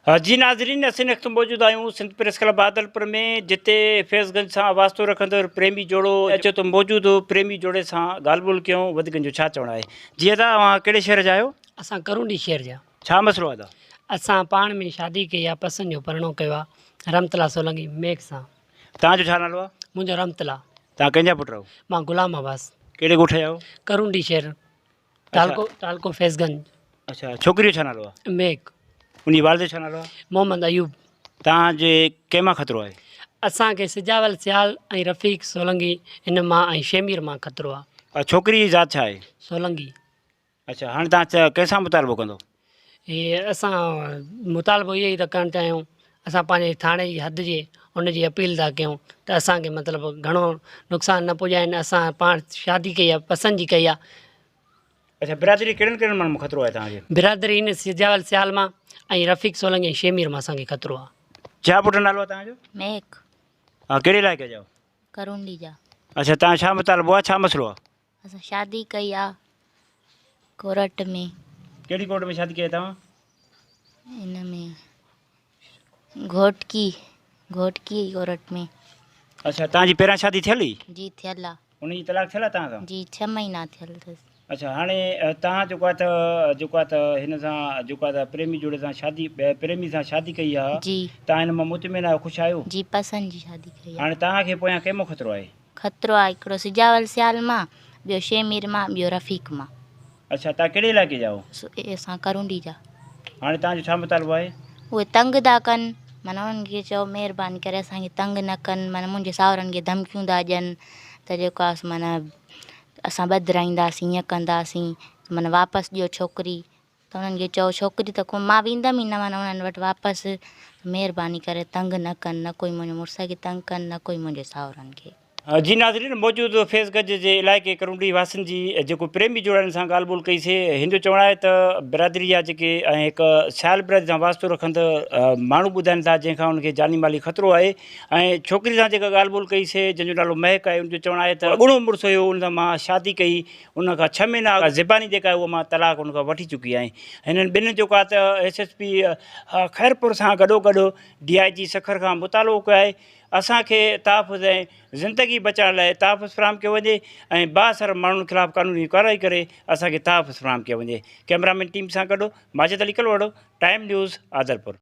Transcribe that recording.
جي ناظرين اسين وقت موجود آهيون سنڌ پريس ڪلب عادلپور ۾ جتي فيض گنج سان واسطو رکندڙ پريمي جوڙو اچي ٿو موجود پريمي جوڙي سان ڳالهه ٻولهه ڪيون وڌيڪ جو ڇا چوڻ آهي جي ادا اوهان ڪهڙي شهر جا آهيو؟ اسان ڪرونڊي شهر جا. ڇا مسئلو آهي ادا؟ اسان پاڻ ۾ شادي ڪئي آهي پسند جو پرڻو ڪيو آهي رحمت الله سولنگي ميڪ سان. توهان جو ڇا نالو آهي؟ منهنجو رحمت الله. توهان ڪنهن جا پٽ آهيو؟ مان غلام عباس. ڪهڙي ڳوٺ جا آهيو؟ ڪرونڊي شهر. تعلقو تعلقو فيض گنج. اڇا ڇوڪري جو ڇا نالو آهي؟ ميڪ. ان جي والد جو ڇا نالو آهي؟ محمد ايوب. توهان جي ڪنهن مان خطرو آهي؟ اسان کي سجاول سيال ۽ رفيق سولنگي هن مان ۽ شيمير مان خطرو آهي. ڇوڪري جي ذات ڇا آهي؟ سولنگي. اڇا هاڻي توهان ڪنهن سان مطالبو ڪندو؟ هي اسان مطالبو اهو ئي ٿا ڪرڻ چاهيون اسان پنهنجي ٿاڻي جي حد جي ان جي اپيل ٿا ڪيون ته اسان کي مطلب گهڻو نقصان نه پڄائين اسان پاڻ شادي ڪئي آهي پسند جي ڪئي آهي. اڇا برادري ڪهڙن ڪهڙن ماڻهن مان خطرو آهي توهان کي؟ برادري هن سجاول سيال مان ۽ رفيق سولنگي ۽ شيمير مان اسان کي خطرو آهي. ڇا پٽ نالو آهي توهان جو؟ ميڪ. ها ڪهڙي علائقي جا آهيو؟ ڪرونڊي جا. اڇا توهان ڇا مطالبو آهي ڇا مسئلو آهي؟ اسان شادي ڪئي آ ڪورٽ ۾. ڪهڙي ڪورٽ ۾ شادي ڪئي آ توهان؟ ان ۾ گهوٽڪي گهوٽڪي ڪورٽ ۾. اڇا توهان جي پهريان شادي ٿيل هئي؟ جي ٿيل آ. ان جي طلاق ٿيل آ توهان سان؟ جي ڇهه مهينا ٿيل اٿس. اڇا هاڻي توهان جيڪو آ ته جيڪو آ ته هن سان جيڪو آ ته پريمي جوڙي سان شادي پريمي سان شادي ڪئي آ جي. توهان هن مان مطمئن آهيو خوش آهيو؟ جي پسند جي شادي ڪئي آ. هاڻي توهان کي پويان ڪنهن مان خطرو آهي؟ خطرو آ هڪڙو سجاول سيال مان، ٻيو شيمير مان، ٻيو رفيق مان. اڇا تان ڪهڙي علائقي جا آهو؟ اسان ڪرونڊي جا. هاڻي تان جو ڇا مطالبو آهي؟ اهي تنگ ٿا ڪن معنيٰ انهن کي چئو مهرباني ڪري اسان کي تنگ نه ڪن معنيٰ منهنجي ساهرن کي ڌمڪيون ٿا ڏين ته جيڪو آ سو معنيٰ اسان ٻڌرائينداسين هيئن ڪنداسين معنيٰ واپس ڏيو ڇوڪري ته انهن کي چئو ڇوڪري ته ڪو مان ويندم ئي نه معنيٰ انهن وٽ واپس مهرباني ڪري تنگ نه ڪن نه ڪوئي منهنجي مڙس کي تنگ ڪن نه ڪوئي منهنجي ساهرن کي. جي ناظرين موجود فيض گنج جي علائقي ڪرونڊي واسين جي جيڪو پريمي جوڙن سان ڳالهه ٻولهه ڪئي سي هن جو چوڻ آهي ته برادري جا جيڪي ۽ هڪ سيال برادري سان واسطو رکندڙ ماڻهو ٻڌائين ٿا جنهن کان ان کي جاني مالي خطرو آهي ۽ ڇوڪري سان جيڪا ڳالهه ٻولهه ڪئي سي جنهن جو نالو مهڪ آهي ان جو چوڻ آهي ته اڳوڻو مڙس هيو ان سان مان شادي ڪئي ان کان ڇهه مهينا اڳ زباني جيڪا آهي اها مان طلاق ان کان وٺي چڪي آهيان. هنن ٻنهين جيڪو آهي ته ايس ايس پي خيرپور سان گڏو گڏ ڊي I جي سکر کان مطالبو ڪيو آهي اسان کي تحفظ ۽ زندگي بچائڻ لاء تحفظ فراهم ڪيو وڃي ۽ بااثر ماڻهن خلاف قانوني ڪارروائي ڪري اسان کي تحفظ فراهم ڪيو وڃي. ڪئميرا مين ٽيم سان گڏ ماجد علي ڪلهوڙو، ٽائيم نيوز، عادلپور.